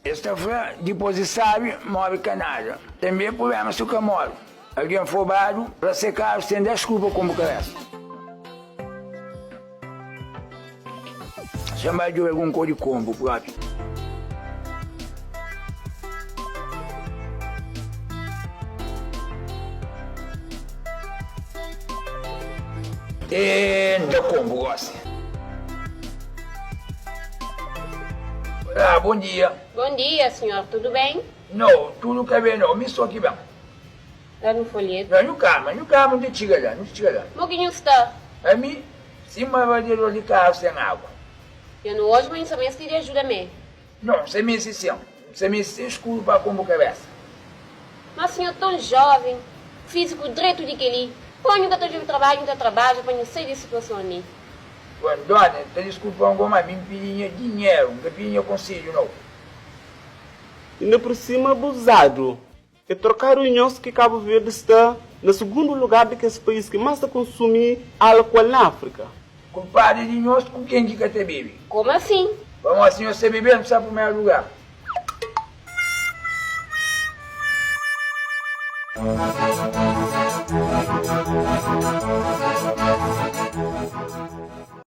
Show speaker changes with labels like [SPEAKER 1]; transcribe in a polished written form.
[SPEAKER 1] Es ta fla dipôs di sábi móre ka nada. Tanbê prubléma si ka móre. Algen fobadu fla se karu sen da skulpa konbu kabésa. Xa N ba djobe algun kor di konbu propi. E N da konbu gosi. Olá, bon dia.
[SPEAKER 2] Bon dia, senhor, tudu ben?
[SPEAKER 1] Nau, tudu ka ben nau, mi so ki ben.
[SPEAKER 2] Da nu folhetu.
[SPEAKER 1] Nau, nhu kalma, nhu kalma, nu ta txiga la, nu ta txiga la.
[SPEAKER 2] Mo ki nhu sta?
[SPEAKER 1] Ami, sima radiador di karu sen agu.
[SPEAKER 2] Nha nu oji ma nhu sa meste di ajuda mé.
[SPEAKER 1] Nau, N sa meste sin, N sa meste sen skuru pa konbu kabesa.
[SPEAKER 2] Ma sinhor ton joven, fisiku dretu di keli, po nhu ka ta djobe trabadju, nhu ta trabadja pa nhu sai des situason li.
[SPEAKER 1] Bon, dona, ta diskulpa-m go, ma mi N pidi nha dinheru, N ka pidi nha konsedju nau.
[SPEAKER 3] Inda por sima abuzadu. É trokadu nhos ki Kabu Verdi sta na sugundu lugar di kes país ki más ta konsumi álkuol na Áfrika.
[SPEAKER 1] Kulpadu é di nhos ku ken ki ka ta bebe.
[SPEAKER 2] Como assim?
[SPEAKER 1] Pamodi si nhos ta bebe, nu sta primeru lugar.